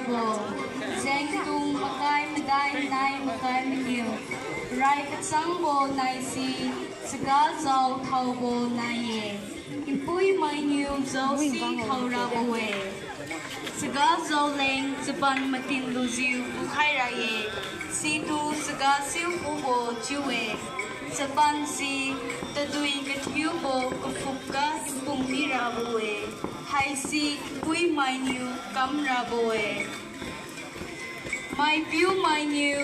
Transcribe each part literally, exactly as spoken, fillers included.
Jengtung makai madai nai makai maniu. Rai kachangbo naisi, chaga jao thaobo nai-e. Npuimainiu jaosi thaorabo-e. Chaga jaoleng chaban matin lujiu kukhai ra-e. Situ chaga siu kubo chiu-e. Chaban si tadui kathiubo kaphupga npung mirabo-e. Haisi npuimainiu kamrabo-e. Maipiumainiu,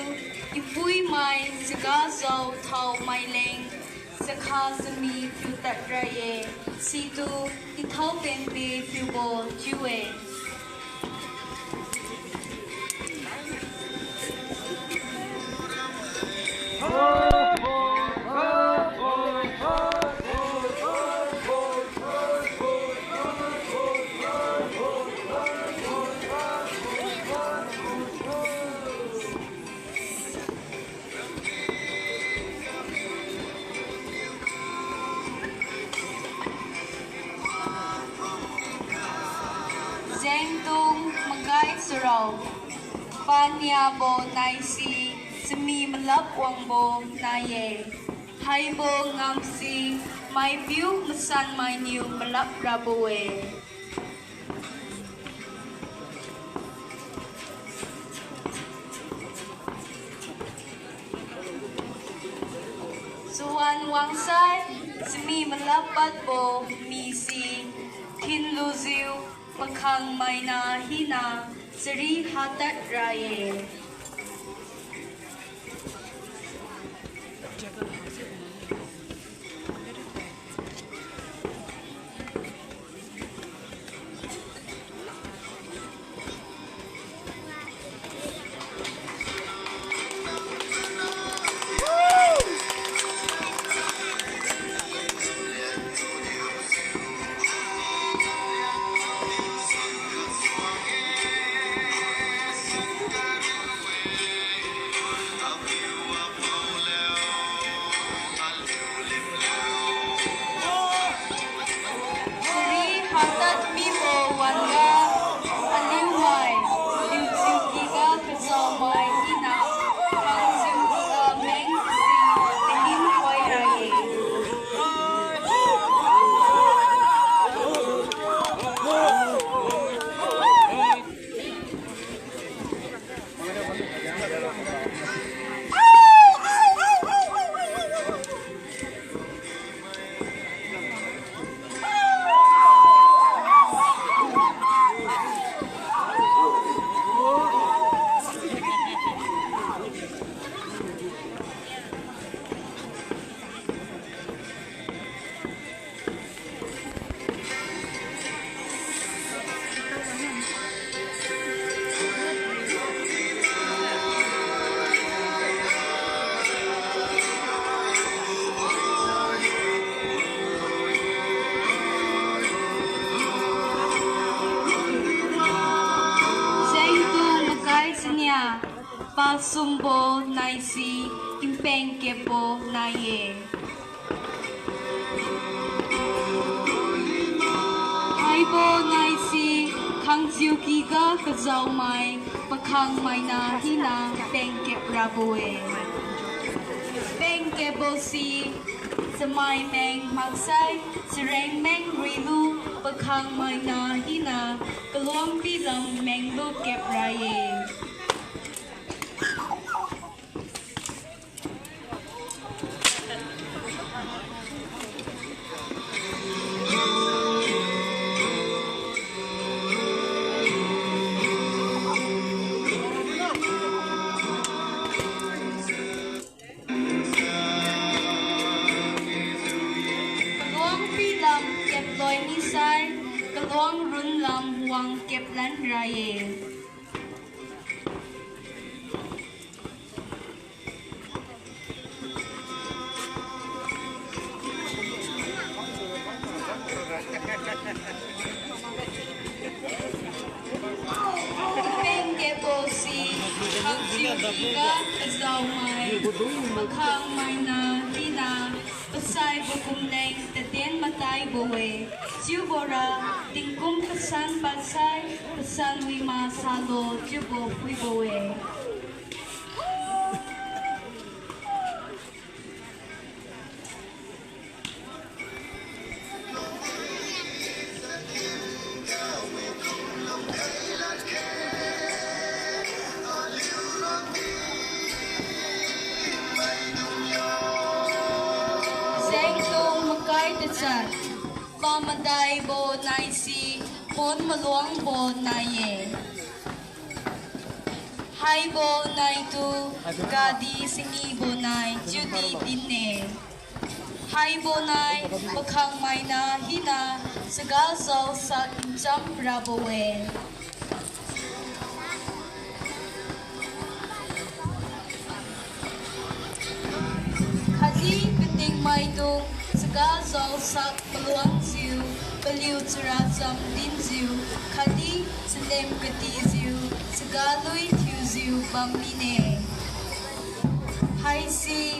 npuimai chaga jao thaomaileng, chakha chami piutad ra-e, situ ithao penpe piubo chiu-e. Jengtung makai charao. Paniabo naisi, chami malap wangbo nai-e. Haibo ngamsi, maipiu masanmainiu malap rabo-e. Chawan wangsai, chami malap padbo misi, thinlujiu, pakhangmaina hina, chari hatad ra-e. Chari hatad mibo wan-ga, aliumai, liujiu kiga kajaomai hina, khangjiu kiga meng si, tahin khoi ra-e. Jengtung makai chania, pasumbo naisi, npeng kapbo nai-e. Haibo naisi, khangjiu kiga kajaomai, pakhangmaina hina peng kap rabo-e. Peng kapbo si, chamai meng maksai, chareng meng rilu, pakhangmaina hina, kaluang pilam menglu kap ra-e. Kaluang pilam kap loi nisai, kaluang runlam wang kap lan ra-e. Peng kapbo si, khangjiu kiga kajaomai, pakhangmaina hina, Saibo kumleng taden mataibo-e, chiubora tingkum kasan padsai kasan wi masalo chiubo phuibo-e. Zengtung makai tachat, pamadaibo naisi pon maluangbo nai-e. Haibo naitu gadi sangibo nai chiudi din-e. Haibo nai pakhangmaina hina chaga jaosak ncham rabo-e. Khatdi katingmaidung chaga jaosak paluangjiu, paliu chara cham dinjiu, khatdi chalem katijiu, chaga lui thiujiu bam mine. Haise